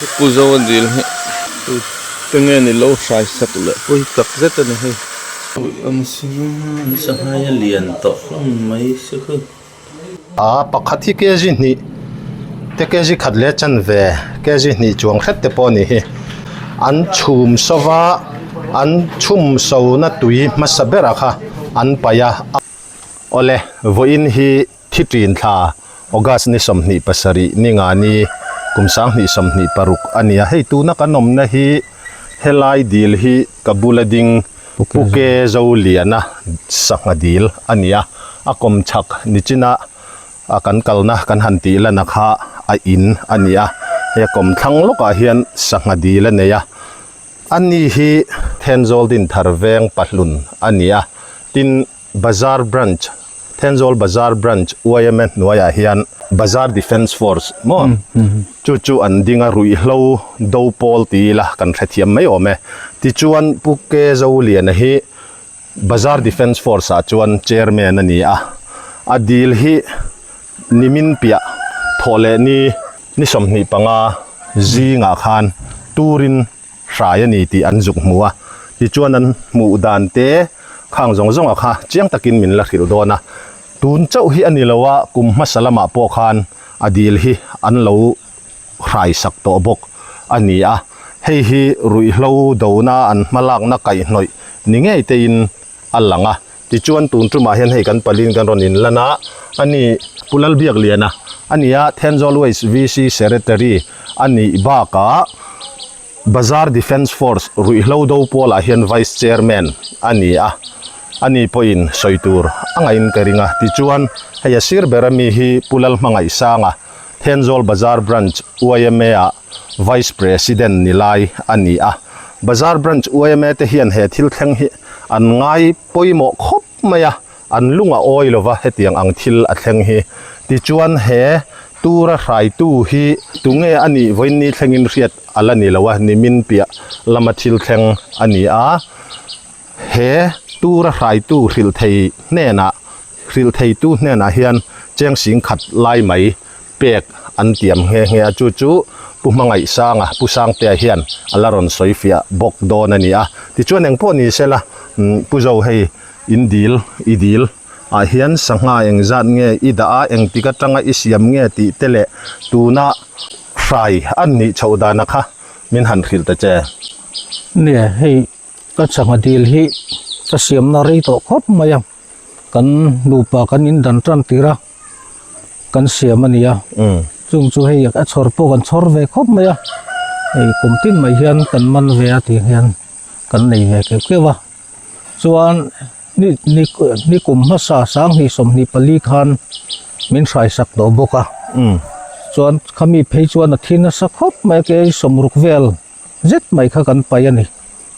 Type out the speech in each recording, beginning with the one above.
Pu Zo a dil hi tu te nge ni lo hrai sak leh pawi tak zet a ni hei. An sanghai a lian tawh hlawm mai se khi. A pakhat hi kg hnih te kg khat leh chanve kg hnih chuang hret te pawh a ni hi an chhum sova an chhum sona tui hmasa berah kha an paih a awle vawiin hi. Thi ṭin thla, August ni 27 ni nga ni kum 2026 a ni a. Hei tuna kan awmna hi helai dil hi ka bula ding Pu Ke Zoliana sangha dil a ni a. A kawmchhak nichina kan kalna kan han tih lana kha a in a ni a. Hei a kawmthlang lawkah hian sangha dil a nei a. Ani hi Thenzawl Dinthar veng pahlun a ni a. Tin. Bazar Branch, Thenzawl Bazar Branch yma hnuaiah hian Bazar Defence Force maw chu chu an ding a, ruihhlo do pawl ti ila kan hrethiam mai awm e. Tichuan Pu Ke Zoliana hi Bazar Defence Force ah chuan Chairman a ni a, a dil hi nimin piah thawh leh ni ni 25 zingah khan turin hrai a ni tih an zuk hmu a, tichuan an hmuh dan te khang zawng zawng a kha chiang takin min la hrilh dawn a, tun chauh hi a ni lo a, kum hmasa lamah pawh khan a dil hi an lo hrai sak tawh bawk a ni a, hei hi ruihhlo dona an hmalakna kaihhnawih ni ngei tein a lang a, tichuan tun tumah hian hei kan palin kan rawn inlan a, a ni Pu Lalbiakliana a ni a, Thenzawl Waste VC Secretary a nih bakah Bazar Defence Force ruihhlo do pawlah hian Vice Chairman a ni a, a ni pawhin sawi tur a ngain ka ring a, tichuan hei a sir ber ami hi Pu Lalhmangaihsanga Thenzawl Bazar Branch yma ah Vice President ni lai a ni a. Bazar Branch yma te hian he thil thleng hi an ngai pawimawh khawp mai a, an lung a awi lova hetiang ang thil a thleng hi. Tichuan he tura hraitu hi tunge a nih vawiinni thlengin hriat a la ni lo a, nimin piah lama thil thleng a ni a. He tura hraitu hrilh thei hnenah hrilh theitu hnenah hian cheng sing khat lai mai pek an tiam nghe nghe a, chu chu Pu Hmangaihsanga, Pu Sangtea hian a la rawn sawi fiah bawk dawn a ni a. Tichuan eng pawh ni sela, Pu Zo hei in dil, i dil ah hian sangha engzat nge i dah a, engtik atanga i siam nge tih te leh tuna hrai an nih chhoh dana kha min han hrilh ta che. Nia, hei ka sangha dil hi ka siamna rei tawh khawp mai a, kan nupa kan indan tan tir a. kan siam a ni a chung chu hei a chhawr pawh kan chhawr ve khawp mai a hei kum tin mai hian kan man ve a tih hian kan nei ve keuh keuh a chuan ni ni ni kum hmasa sanghnih 24 khan min hrai sak tawh bawk a chuan khami phei chuan a thi nasa khawp mai a kei 60 vel zet mai kha kan paih a ni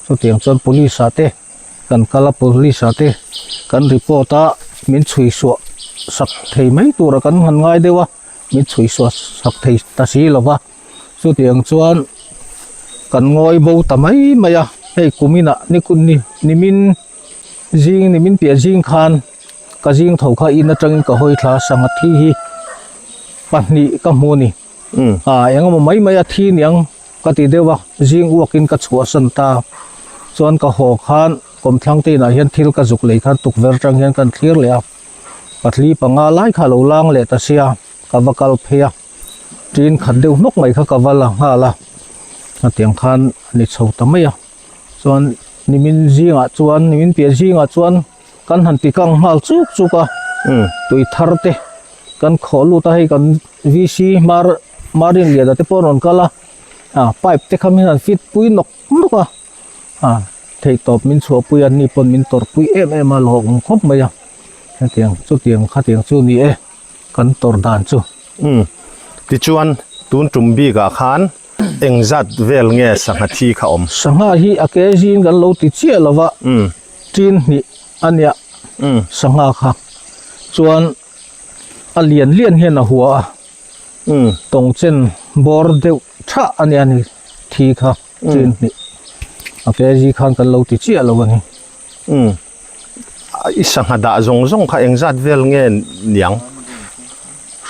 chutiang chuan police ah te kan kal a police ah te kan report a min chhui suah sak thei mai tura kan han ngai deuh a min chhui suah sak thei ta si lo va chutiang chuan kan ngawi bo ta mai mai a hei kumin ah ni ni nimin zing nimin piah zing khan ka zing tho kha in atangin ka hawi thla sangha thi hi pahnih ka hmu a ni. A engemaw mai mai a thi niang ka ti deuh a, zing uakin ka chhuahsan ta. Chuan ka haw khan kawmthlang te inah hian thil ka zuk lei khan tukverh atang hian kan thlir leh a, pathli panga lai kha a lo lang leh ta sia, ka va kal phei a, tin khat deuh hnawk mai kha ka va la nghal a, hetiang khan a ni chho ta mai a. Chuan nimin zingah chuan nimin piah zingah chuan kan han ti kang nghal chuk chuk a, tui thar te. Kan khawh lut a hei kan VC mar marin lian te pawh an rawn kal a ah pipe te kha min han fit pui nawk nawk a ah theih tawp min chhuah pui a ni pawn min tawrh pui em em a hlawhawm khawp mai a hetiang chutiang khatiang chu ni e kan tawrh dan chu. Umm tichuan tun tum bik ah khan engzat vel nge sangha thi kha awm? Sangha hi a ke zin kan lo ti chiah lo va tin hnih a nia sangha kha chuan. a lian lian hian a hua a tawng chen bawr deuh thah a nia ni thi kha chin hnih a kg khan kan lo ti chiah lo a ni. I sangha dah zawng zawng kha engzat vel nge niang?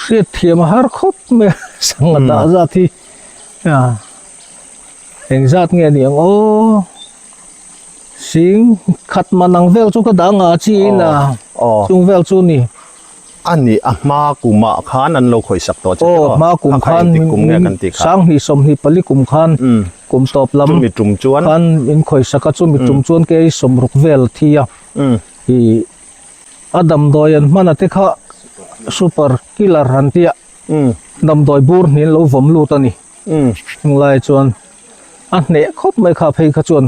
Hriat thiam a har khawp mai a sangha dah zat hi. Engzat nge ni ang aw? Sing khat man ang vel chu ka dah nga chi in a. Chung vel chu ni. A ni a hma kumah khan an lo khawih sak tawh che tawh. Aw hma kum khan 2024 kum khan kum tawp lam chumi tum chuan khan min khawih sak a chumi tum chuan kei 60 vel thi a. I a damdawi an hman a te kha super killer an tia damdawi bur hnin lo vawm lut a ni. Heng lai chuan a hneh khawp mai kha phei kha chuan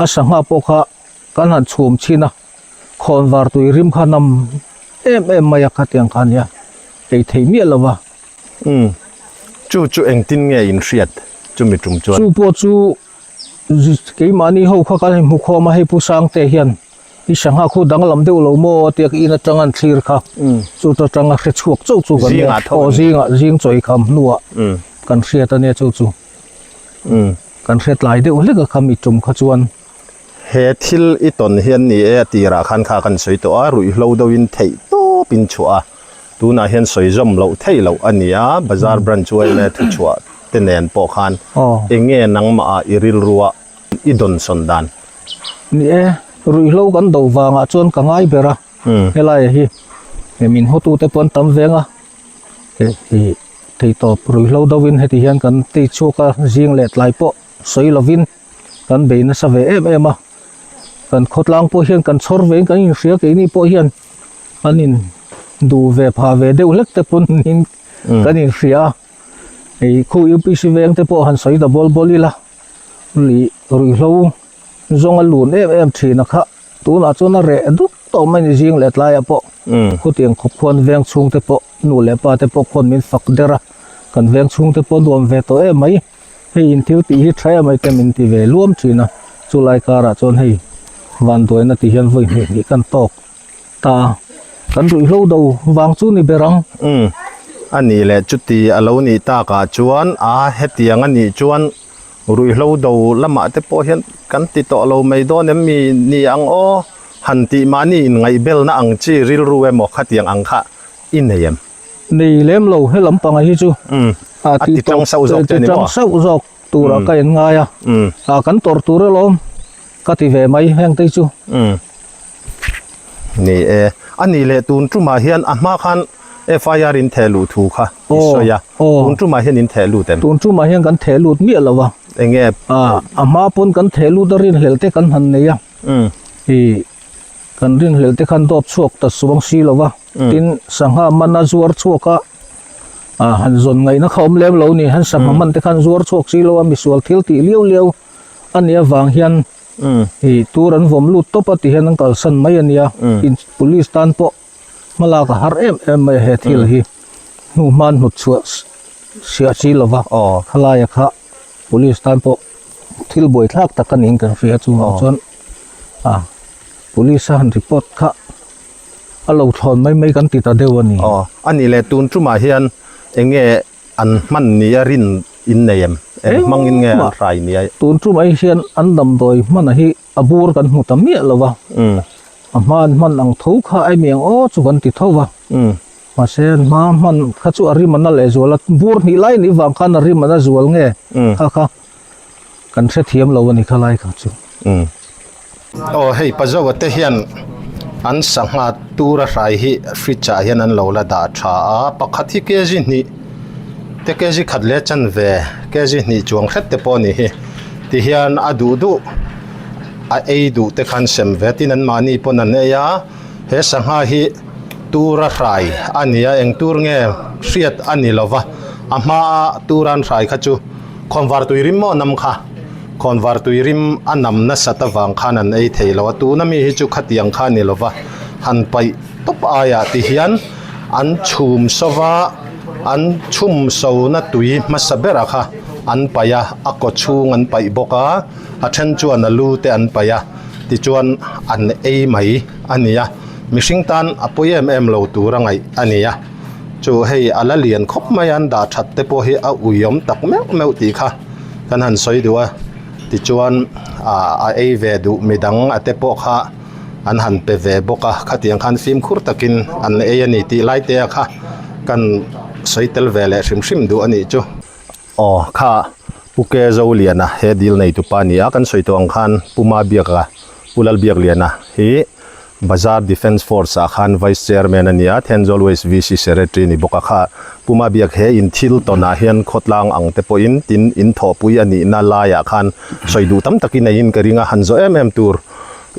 a sangha pawh kha kan han chhum chhin a khawnvar tui rim kha nam em em mai a khatiang kha nia ei thei miah lo va. Umm chu chu engtin nge in hriat chumi tum chuan. Chu pawh chu keimahni ho kha kan hmu khawm a hei Pu Sangte hian I sangha khu danglam deuh lo maw tia ka in atang an thlir kha chu ta tanga hre chhuak chauh chu kan nia aw zingah zing chawi kham hnuah kan hriat ania chu chu kan hre tlai deuh hlek a kha mi tum kha chuan. He thil i tawn hian ni e a tirah khan kha kan sawi tawh a, ruihhlo deuhin theih tawpin chhuah a, tunah hian sawi zawm loh theih loh a ni a, Bazar Branch yma thuchhuah te nen pawh khan eng nge nangmah ah i rilrua I dawnsawn dan. Ni e, ruihhlo kan do vangah chuan ka ngai ber a, helaiah hi he min hawtute pawh an tam veng a, he theitawp ruihhlo deuhin heti hian kan tei chhuak a, zing leh tlai pawh sawi lovin kan bei nasa ve em em a, kan khawtlang pawh hian kan chhawr vein kan inhria keini pawh hian an in duh ve phah ve deuh hlek te pawn kan inhria a, hei khu UPC veng te pawh han sawi ta bawl bawl ila. Lih ruihhlo zawng a lun em em thin a kha tunah chuan a reh duk tawh mai ni zing leh tlaiah pawh khutiang khawp khuan veng chhung te pawh nu leh pa te pawh khuan min fak der a kan veng chhung te pawh nuam ve tawh em mai hei in thil tih hi tha em mai te min ti ve luam thin a chulai karah chuan hei vanduaina tih hian vawi hnih hnih kan tawk ta a kan ruihhlo do vang chu ni ber ang. Umm a nih leh chuti a lo nih takah chuan a hetiang a nih chuan Ruihhlo do lamah te pawh hian kan ti tawh lo mai dawn em mi ni ang aw? Han tih mahni inngaihbelna ang chi rilru emaw khatiang ang kha i nei em? Nei lem lo he lampanga hi chu a ti tang sauh zawk che ni maw? Ti tang sauh zawk turah ka en ngai a, kan tawrh tur alawm ka ti ve mai heng te hi chu. Ni e, a nih leh tun tumah hian a hma khan FIR in theh luh thu kha i sawi a, tun tumah hian in theh lut em? Tun tumah hian kan theh lut miah lo a. Enge? A hma pawn kan theh lut a rinhlelh te kan han nei a, i kan rinhlelh te khan dawp chhuak ta suang si lo va, tin sangha man a zuar chhuak a, han zawn ngaihna kha awm lem lo ni, han sangha man te khan zuar chhuak si lo a, misual thil tih liau liau a nih avang hian I tur an vawm lut tawp a ti hian an kalsan mai a nia in police tan pawh hmalak a har em em mai a he thil hi hnu hman hnut chhuah siah chi lova khalaia kha police tan pawh thil buaithlak tak a niin kan hria chungah chuan a police a han report kha a lo thlawn mai mai kan ti ta deuh a ni. Aw a nih leh tun tumah hian eng nge An hman nia rin in nei em? Eng hmang in nge an hrai nia? Tun tum ai hian an damdawi hman a hi a bur kan hmu ta miah lo va. A hma an hman ang tho kha ai mi ang aw chu kan ti tho va. Mahse an hma hman kha chu a rim a na leh zual a, bur hnih lai nih vang khan a rim a na zual nge kha kha kan hrethiam lo a ni kha lai kha chu. Aw hei Pazawa te hian an sangha tura hrai hi fridge ah hian an lo la dah tha a pakhat hi kg hnih te kg khat leh chanve kg hnih chuang hret te pawh a ni hi ti hian a duh duh a ei duh te khan sem ve tin an mahni pawn an ei a he sangha hi tura hrai a ni a eng tur nge hriat a ni lova a hmaa tura an hrai kha chu khawnvar tui rim maw nam kha. Khawnvar tui rim a nam nasat avang khan an ei thei lo a, tuna mi hi chu khatiang kha a ni lova, han paih tawp aiah ti hian an chhum sova, an chhum sona tui hmasa bera kha an paih a, a kaw chhung an paih bawk a, a then chuan a lu te an paih a, tichuan an ei mai a ni a, mihring tan a pawi em em lo tur a ngaih a ni a, chu hei a la lian khawp mai a, an dah that te pawh hi a uiawm tak meuh meuh tih kha. Kan han sawi duh a, tichuan ah a ei ve duh midang a te pawh kha an han pe ve bawk a, khatiang khan fimkhur takin an ei a ni tih lai te a kha kan sawi tel ve leh hrim hrim duh a nih chu. Aw kha Pu Ke Zoliana he dil nei tupa a ni a, kan sawi tawh ang khan Pu Mabiaka, Pu Lalbiakliana hi Bazar Defence Force ah khan Vice Chairman a ni a, Thenzawl West VC Secretary a ni bawk a kha. Pu Mabiak he in thil tawn ah hian khawtlang ang te pawhin tin in thawhpui a nihna laiah khan sawi duh tam takin ei in ka ring a, han zawh em em tur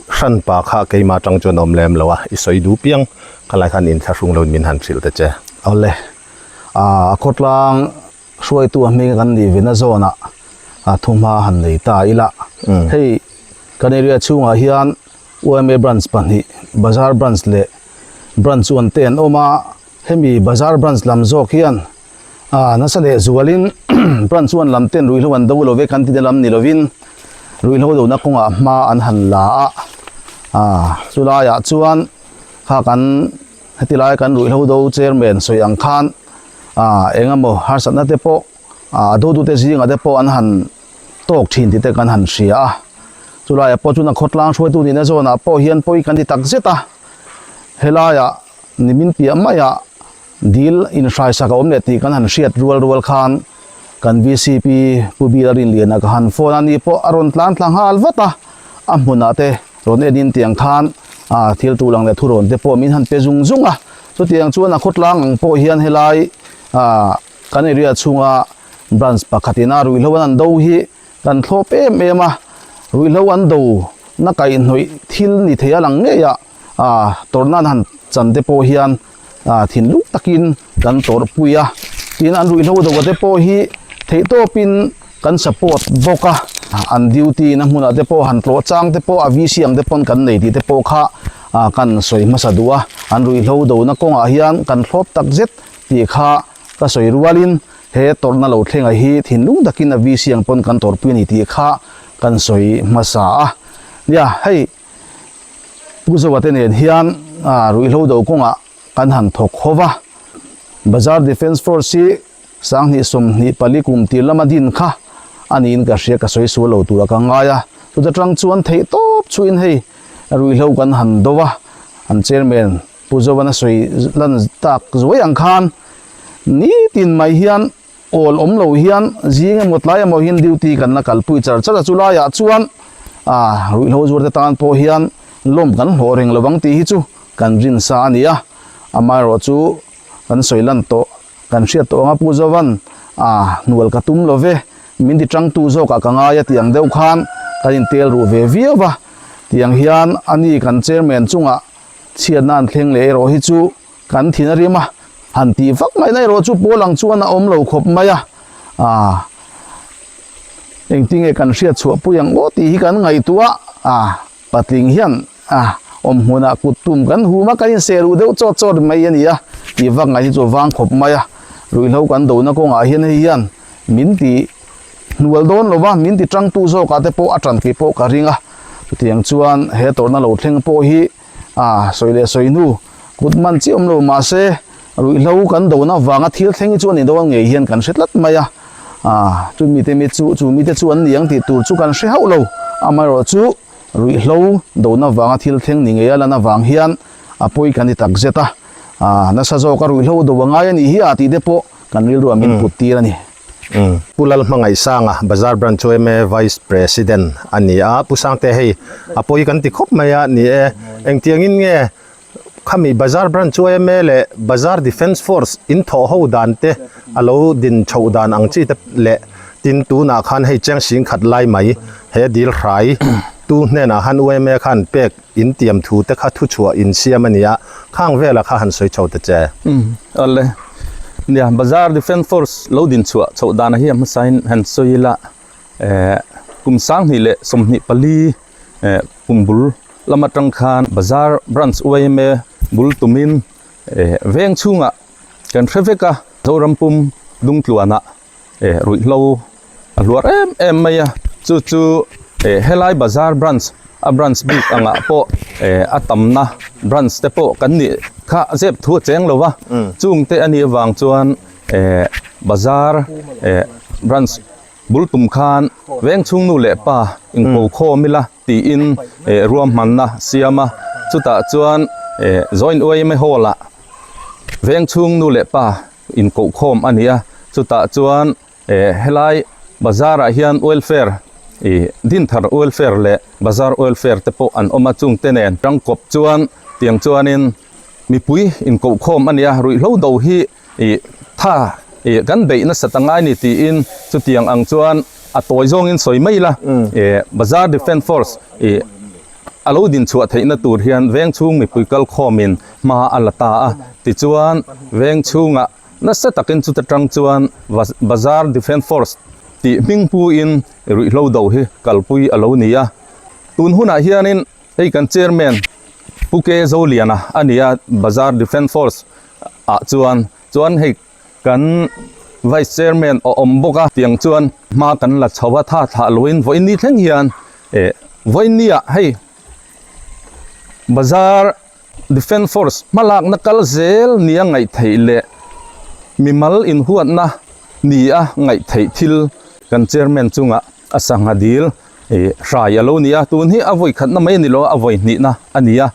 hranpa kha keimah atang chuan awm lem lo a, i sawi duh piang khalai khan inthlahrung lo in min han hrilh ta che. Awle, a khawtlang Hruaitu a hming kan nih vena zawnah thuhma han nei ta ila. Hei kan area chhungah hian YMA branch pahnih, Bazar branch leh branch one te an awm a, hemi Bazar branch lam zawk hian nasa leh zualin branch one lam ten ruihhlo an do lo ve kan tihna lam ni lovin ruihhlo dona kawngah hma an han la a, chulaiah chuan kha kan Heti lai kan ruihhlo do chairman sawi ang khan ah eng emaw harsatna te pawh ah a dotute zingah te pawh an han tawk thin tih te kan han hria a, chulaiah pawh chuan a khawtlang hruaitu nihna zawnah pawh hian pawi kan ti tak zet a, helaiah nimin piah maiah dil inhraisak a awm leh tih kan han hriat rual rual khan kan VCP Pu Bila Rinliana ka han phone a, ni pawh a rawn tlan thla nghal vat a, a hmunah te. Rawn en in tiang khan ah thil tul ang leh thurawn te pawh min han pe zung zung a, chutiang chuan a khawtlang ang pawh hian helai ah kan area chhunga branch pakhat ina ruihhlo an an do hi kan thlawp em em a, ruihhlo an do na kaihhnawih thil ni thei a lang ngei a ah tawrhna an han chan te pawh hian ah thinlung takin kan tawrhpui a, tin an ruihhlo do te pawh hi theihtawpin kan support bawk a, an duty na hmunah te pawh han tlawh chang te pawh a VC ang te pawn kan nei tih te pawh kha ah kan sawi hmasa duh a, an ruihhlo do na kawngah hian kan thlawp tak zet tih kha ka sawi rualin he tawrhna lo thlenga hi thinlung takin a VC ang pawn kan tawrhpui a ni tih kha kan sawi hmasa a, nia hei Pu Zoa te nen hian ah ruihhlo do kawngah kan han thawk ho va, Bazar Defence Force hi 2024 kum tir lama din kha a niin ka hria ka sawi sual lo tura ka ngai a, chuta tang chuan theih tawp chuin hei ruihhlo kan han do a, an chairman Pu Zovan a sawi lan tak zuai ang khan nitin mai hian awl awm lo hian zing emaw tlai emaw hian duty kan la kalpui char char a, chu laiah chuan ah ruihhlo zuar te tan pawh hian lawm kan hlawh reng lo ang tih hi chu kan rin sa a ni a, amaherawh chu kan sawi lan tawh Kan hriat tawh anga Pu Zovan a hnual ka tum lo ve, min ti tangtu zawkah ka ngai a tih ang deuh khan kan intel ruh ve viau va, tiang hian a ni kan chairman chungah chhiatna an thleng leh erawh hi chu kan thin a rim a, han tih vak ngaihna erawh chu pawl ang chuan a awm lo khawp mai a, ah engtinge kan hriat chhuah pui ang aw tih hi kan ngaihtuah a. Patling hian a awm hmunah kut tum kan hum a, kan inseh ruh deuh chawt chawt mai a ni a, tih vak ngaih hi chu a vang khawp mai a. Ruihhlo kan dona kawngah hian hei hian min ti hnual dawn lo va, min ti tangtu zawkah te pawh a tan theih pawh ka ring a. Chutiang chuan he tawrhna lo thleng pawh hi a sawi leh sawi hnu kut man chiah awm lo mahse ruihhlo kan dona vanga thil thleng hi chu a ni dawn ngei hian kan hre tlat mai a. Chumi te mi chu chumi te chu an ni ang tih tur chu kan hre hauh lo, amaherawhchu Ruihhlo dona vanga thil thleng ni ngei a lan avang hian a pawi kan ti tak zet a, nasa zawka ruihhlo do a ngai a nih hi a tih te pawh kan rilru ah min put tir a ni. Pu Lalhmangaihsanga, Bazar Branch yma Vice President a ni a, Pu Sangte hei a pawi kan ti khawp mai a, ni e, engtiangin nge Khami Bazar Branch yma leh Bazar Defence Force in thawh ho dan te a lo din chhoh dan ang chi te leh tin tunah khan hei cheng sing khat lai mai he dil hrai tu hnenah khan yma khan pek in tiam thu te kha thuchhuah in siam a ni a, khang velah kha han sawi chho ta che. Umm awle nia Bazar Defence Force lo din chhuah chhoh danah hi a hmasain han sawi ila eh kum 2024 eh kum bul lam atang khan bazar branch yma bul tumin eh veng chhungah kan hre vek a Zoram pum dungtluanah eh ruihhlo a hluar em em mai a chu chu eh helai bazar branch a branch bik angah pawh eh a tamna branch te pawh kan nih kha zep thu a cheng lo va chung te a nih avang chuan eh bazar eh branch bul tum khan veng chhung nu leh pa inko khawm ila tiin eh ruahmanna siam a chutah chuan eh joint yma hall ah veng chhung nu leh pa inkoh khawm a ni a chutah chuan eh helai. Bazar ah hian welfare ih Dinthar welfare leh Bazar welfare te pawh an awm a chungte nen tangkawp chuan tiang chuanin mipui inkohkhawm a nia ruihhlo do hi ih tha ih kan beih nasa ta ngai ni tiin chutiang ang chuan a tawi zawngin sawi mai ila ih Bazar Defence Force ih a lo din chhuah theihna tur hian veng chhung mipui kalkhawmin hma a la ta a tichuan veng chhungah Nasa takin chuta tang chuan Bazar Defence Force tih hming puin ruihhlo do hi kalpui a lo ni a. Tun hunah hianin hei kan Chairman Pu K Zoliana a ni a, Bazar Defence Force ah chuan chuan hei kan Vice Chairman a awm bawk a, tiang chuan hma kan la chho a, tha thlah loin vawiin ni thleng hian eh vawiin ni ah hei Bazar Defence Force hmalakna kal zel nia ngaih theih leh mimal inhuatna nia ngaih theih thil kan Chairman chungah a sangha dil ih hrai a lo ni a, tun hi a vawi khatna mai a ni lo a, a vawi hnihna a ni a,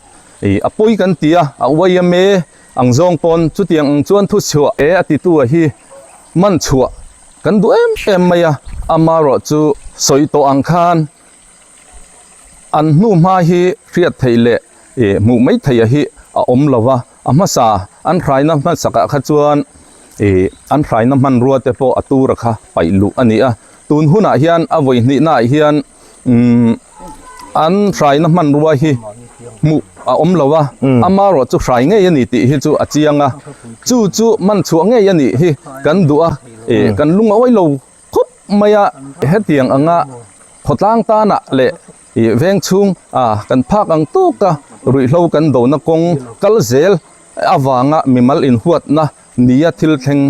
ih a pawi kan ti a, a yma ang zawng pawn chutiang ang chuan thuchhuah e a titu a hi man chhuah kan duh em em mai a, amaherawh chu sawi tawh ang khan An hnu hma hi hriat theih leh hmuh mai theih a hi a awm lo va, a hmasa an hraina hmasakah kha chuan ih an hraina hmanrua te pawh a tura kha paih luh a ni a, tun hunah hian a vawi hnihnaah hian umm an hraina hmanrua hi hmuh a awm lo va, amaherawh chu hrai ngei a ni tih hi chu a chiang a, chu chu man chhuah ngei a nih hi kan duh a, ih kan lungawi lo. Khawp mai a, hetiang anga khawtlang tanah leh ih veng chhung a kan phak ang tawk a, ruihhlo kan dona kawng kal zel avanga mimal inhuatna nia thil thleng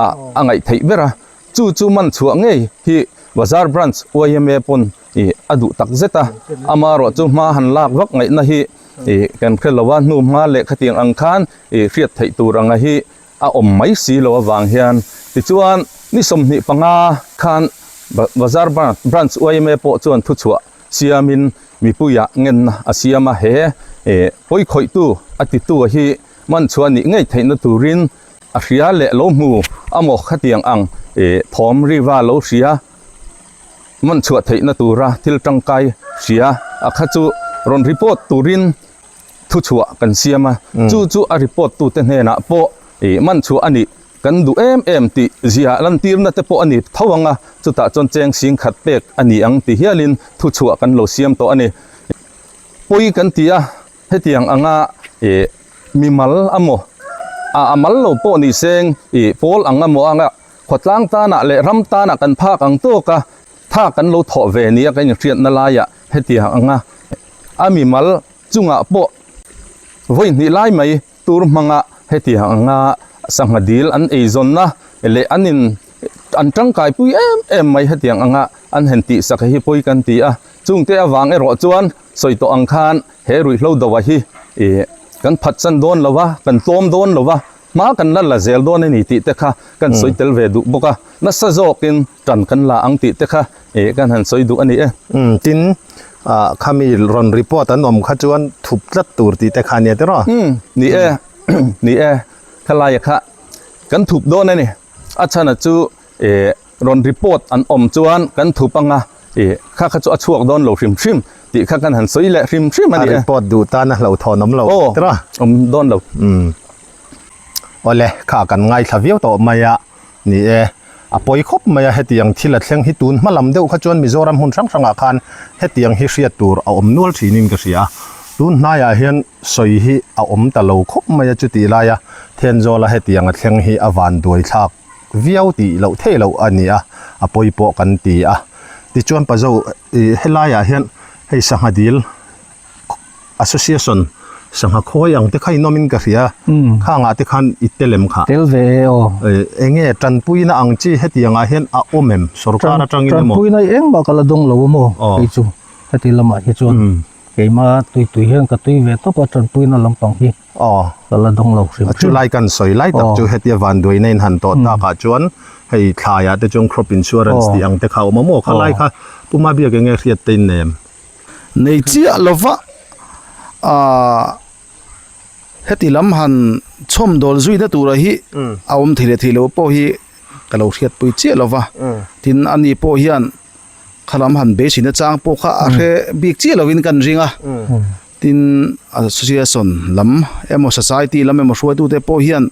ah a ngaih theih ber a, chu chu man chhuah ngei hi Bazar Branch yma pawn ih a duh tak zet a, amaherawh chu hma han lak vak ngaihna hi ih kan hre lo a, hnu hma leh khatiang ang khan ih hriat theih tur anga hi a awm mai si lo avang hian tichuan ni 25 khan Bazar Branch yma pawh chuan thuchhuah siamin mipuiah ngenna a siam a, he pawikhawihtu a titu a hi man chhuah nih ngei theihna turin a hria leh lo hmu amaw khatiang ang thawm riva lo hria man chhuah theihna tura thil tangkai hria a kha chu rawn report turin thuchhuah kan siam a, chu chu a report tute hnenah pawh ih man chhuah a nih kan duh em em tih zia lantirna te pawh a ni tho ang a, chutah chuan cheng sing khat pek a ni ang ti hialin thuchhuah kan lo siam tawh a ni. Pawi kan ti a, hetiang anga ih mimal amaw a a mal lo pawh ni seng ih pawl ang amaw anga khawtlang tanah leh ram tanah kan phak ang tawk a, tha kan lo thawh ve nia kan inhriatna laiah hetiang anga a mimal chungah pawh vawi hnih lai mai tur hmanga hetiang anga sangha dil an eizawnna leh an in an tangkai pui em em mai hetiang anga an han tih sak hi pawi kan ti a, chungte avang erawh chuan sawi tawh ang khan he ruihhlo doa hi ih kan phatsan dawn lo va, kan tlawm dawn lo va, hma kan la la zel dawn a ni tih te kha kan sawi tel ve duh bawk a, nasa zawkin tan kan la ang tih te kha ih kan han sawi duh a ni e. Umm tin ah khami rawn report an awm kha chuan thup tlat tur tih te kha nia tiraw? Umm ni e ni e khalaia kha kan thup dawn a ni a chhan chu ih rawn report an awm chuan kan thup anga ih kha kha chu a chhuak dawn lo hrim hrim tih kha kan han sawi leh hrim hrim a ni e. A report duh tan a hlauhthawn awm lo tiraw? Aw awm dawn lo. Umm awle kha kan ngaithla viau tawh mai a. Ni e, a pawi khawp mai a, hetiang thil a thleng hi tun hma lam deuh kha chuan Mizoram hmun hrang hrangah khan hetiang hi hriat tur a awm nual thinin ka hria a, tun hnaiah hian sawi hi a awm ta lo khawp mai a chutih laia Thenzawl a hetiang a thleng hi a van duai thlak viau tih loh theih loh a ni a, a pawi pawh kan ti a. Tichuan Pazo ih helaiah hian hei sangha dil Association sangha khawi ang te kha in awmin ka hria khangah te khan i telem kha. Tel ve e aw. Enge tanpuina ang chi hetiangah hian a awm em sorkar atangin emaw. Tanpuina hi engmah ka la dawng lo amaw kei chu heti lamah hi chuan keima tui tui hian ka tui ve tawp a tanpuina lampang hi ka la dawng lo hrim hrim. Chulai kan sawi lai tak chu hetia vanduaina in han tawh takah chuan hei thlaiah te chuan crop insurance tih ang te kha a awm amaw khalai kha Puma biak enge hriat te in nei em? Nei chiah lova ahh heti lam han chhawm dawl zuina tura hi a awm thei leh thei lo pawh hi ka lo hriatpui chiah lo va, tin ani pawh hian khalam han beiseina chang pawh kha a hre bik chiah lovin kan ring a, tin association lam emaw society lam emaw hruaitute pawh hian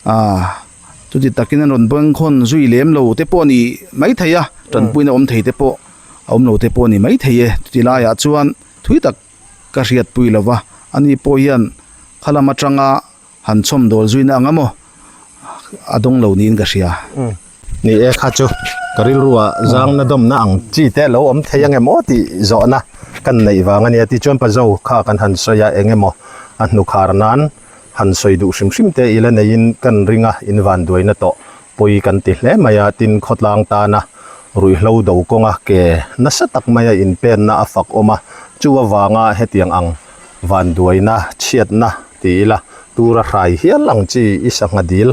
ah chuti takin an rawn bengkhawn zui lem lo te pawh a ni maithei a, tanpuina awm thei te pawh a awm lo te pawh a ni maithei e, chuti laiah chuan thui tak ka hriatpui lo va, ani pawh hian khalam atanga han chhawm dawl zuina ang emaw a dawng lo niin ka hria. Ni e kha chu ka rilrua zangna dawmna ang chi te lo awm thei ang em aw tih zawhna kan neih vang a nia tichuan Pazo kha kan han sawi a eng emaw a hnukhar nan han sawi duh hrim hrim te ila neiin kan ring a in vanduaina tawh pawi kan ti hle mai a tin khawtlang tana ruihhlo do kawnga ke nasa tak maia inpenna a fak awm a chu avanga hetiang ang Vanduaina, chhiatna ti ila tura hrai hial ang chi i sangha dil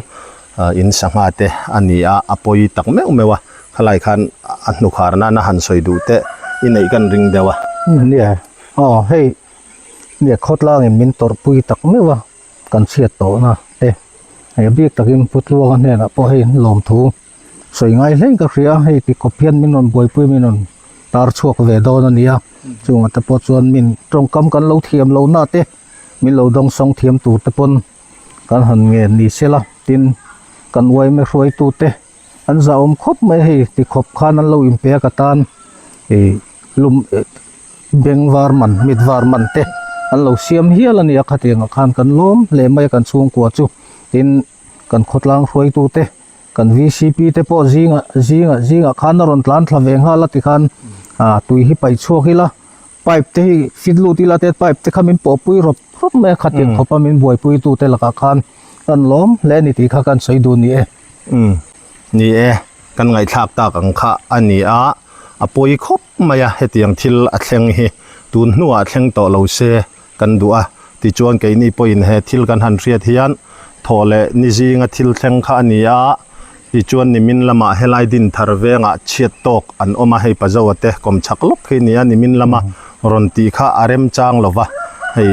in sangha te a ni a, a pawi tak meuh meuh a, khalai khan a hnukhar nana han sawi duh te i neih kan ring deuh a. Nia, aw hei nia khawtlangin min tawrhpui tak meuh a, kan chhiat tawhna te hei a bik takin Pu Tluanga hnenah pawh hei lawmthu sawi ngai hlein ka hria a, hei tikawp hian min rawn buaipui min rawn tar chhuak ve dawn a ni a, chungah te pawh chuan min tawngkam kan lo thiam lo na te min lo dawngsawng thiam tur te pawn kan han ngen ni sela tin kan uaime hruaitu te an zahawm khawp mai hei tikhawp khan an lo inpe a ka tan ih lum beng var man mit var man te an lo siam hial a ni a khatiangah khan kan lawm hle mai a kan chhungkua chu tin kan khawtlang hruaitu te. Kan VCP te pawh zingah zingah zingah khan a rawn tlan thla ve nghal a tikhan ah tui hi paih chhuak ila pipe te hi fit lut ila te pipe te kha min pawhpui rawp rawp mai a khatiang khawp a min buaipui tu te lakah khan kan lawm hle a ni tih kha kan sawi dun ni e. Umm ni e kan ngaihthlak tak ang kha a ni a a pawi khawp mai a hetiang thil a thleng hi tun hnuah thleng tawh lo se kan duh a tichuan keini pawhin he thil kan han hriat hian thaw leh ni zinga thil thleng kha a ni a tichuan nimin lamah helai din thar vengah chhiat tawk an awm a hei Pazoa te kawm chhak lawk khi a ni a nimin lama rawn tih kha a remchang lo va hei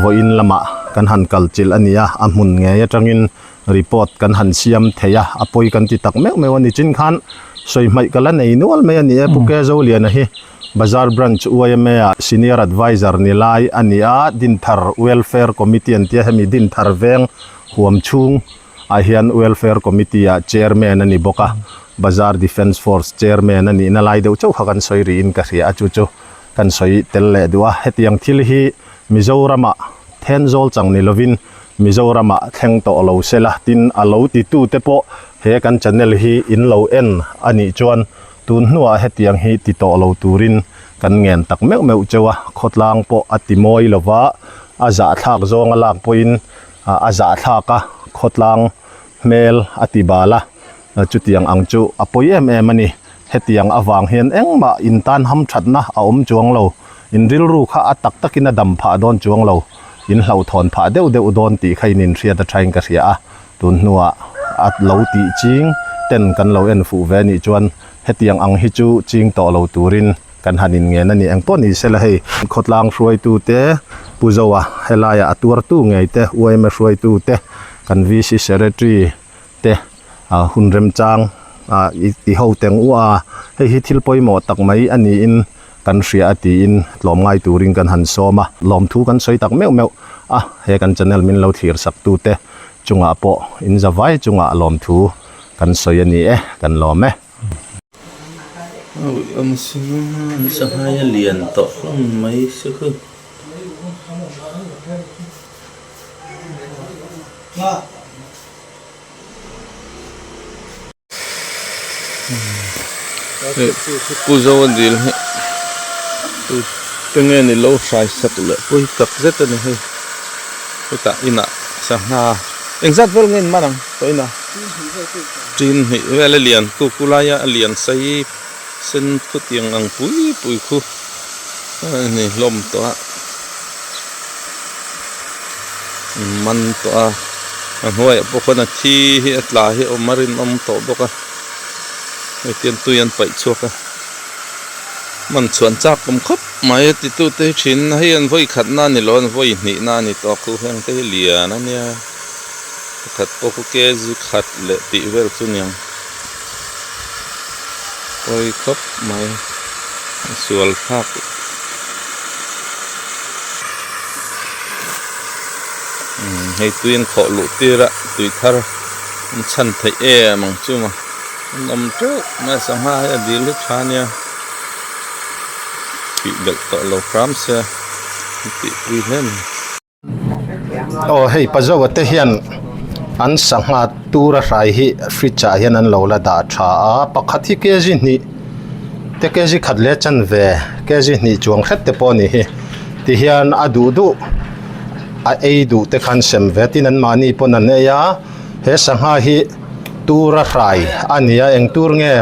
vawiin lamah kan han kal chilh a ni a a hmun ngei atangin report kan han siam thei a a pawi kan ti tak meuh meuh a ni chin khan sawi hmaih ka la nei nual mai a ni e Pu Kezoliana hi. Bazar Branch YMA ah Senior Adviser ni lai a ni a, Dinthar Welfare Committee an tia hemi Dinthar veng huam chhung ah hian Welfare Committee ah Chairman a ni bawk a, Bazar Defence Force Chairman a nihna lai deuh chauh kha kan sawi rihin ka hria a, chu chu kan sawi tel leh duh a. Hetiang thil hi Mizoram ah Thenzawl chang ni lovin Mizoram ah thleng tawh lo sela tin a lo titu te pawh he kan channel hi in lo en a nih chuan Tun hnuah hetiang hi ti tawh lo turin kan ngen tak meuh meuh cheu a, khawtlang pawh a ti mawi lo va, a zahthlak zawng a lak pawhin a zahthlak a, khawtlang hmel a ti bal a, chutiang ang chu a pawi em em a ni. Hetiang avang hian engmah in tan hamthatna a awm chuang lo, in rilru kha a tak takin a dam phah dawn chuang lo, in hlauhthawn phah deuh deuh dawn tih kha in inhriat a thain ka hria a. Tun hnuah a lo tih ching ten kan lo en fuh ve anih chuan hetiang ang hi chu ching tawh lo turin kan han inngen a ni. Engpawh ni sela hei khawtlang hruaitu te, Pu Zoa helaiah a tuartu ngei te, UMA hruaitu te, kan VC Secretary te hun remchang i ho teng u a, hei hi thil pawimawh tak mai a niin kan hria a tiin tlawmngai turin kan han sawm a, lawmthu kan sawi tak meuh meuh a, he kan channel min lo thlir sak tute chungah pawh in zavai chungah lawmthu kan sawi a ni e, kan lawm e. Awm sanghai a lian tawh hlawm mai se khu. Pu Zoa dil hi tu te nge ni lo hrai sak leh pawi tak zet a ni hei hetah inah sangha engzat vel nge in man ang tawh inah tin hnih vel a lian khu khu laia a lian sei sen khu tiang ang pui pui khu a ni hlawm tawh a. Man tawh a a hnuaiah pawh khawn a thi hi a tla hi a awm a rinawm tawh bawk a hei tian tui an paih chhuak a man chhuan chak awm khawp mai a titu te hi thin hei an vawi khat na a ni lo an vawi hnih na a ni tawh a khu heng te hi lian a nia pakhat pawh khu kg khat leh tih vel chu niang. Pawi khawp mai a sual thlak. Umm hei tui an khawh luh tir a tui thar an chhan theih em ang chu maw an awm teuh mai a sangha hi a dil hi tha ania tih belh tawh lo hram se an tih pui hle a ni. Aw hei Pazawa te hian an sangha tura hrai hi fridge ah hian an lo la dah tha a pakhat hi kg hnih te kg khat leh chanve kg hnih chuang hret te pawh a ni hi tihian a duh duh a ei duh te khan sem ve tin an mahni pawn an ei a he sangha hi tura hrai a ni a eng tur nge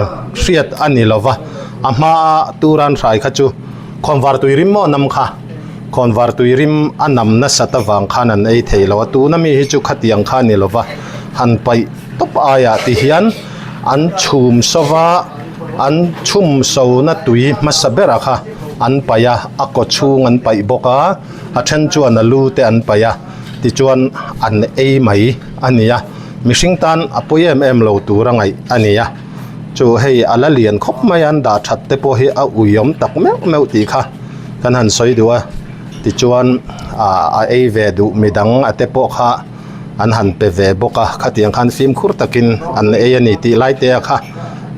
hriat a ni lova a hmaa tura an hrai kha chu khawnvar tui rim maw nam kha. Khawnvar tui rim a nam nasat avang khan an ei thei lo a, tuna mi hi chu khatiang kha a ni lova, han paih tawp aiah ti hian an chhum sova, an chhum sona tui hmasa bera kha an paih a, a kaw chhung an paih bawk a, a then chuan a lu te an paih a, tichuan an ei mai a ni a, mihring tan a pawi em em lo tur a ngaih a ni a, chu hei a la lian khawp mai a, an dah that te pawh hi a ui awm tak meuh meuh tih kha. Kan han sawi duh a tichuan ah a ei ve duh midang a te pawh kha an han pe ve bawk a khatiang khan fimkhur takin an ei a ni tih lai te a kha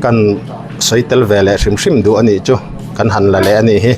kan sawi tel ve leh hrim hrim duh a nih chu kan han la leh a nih hi.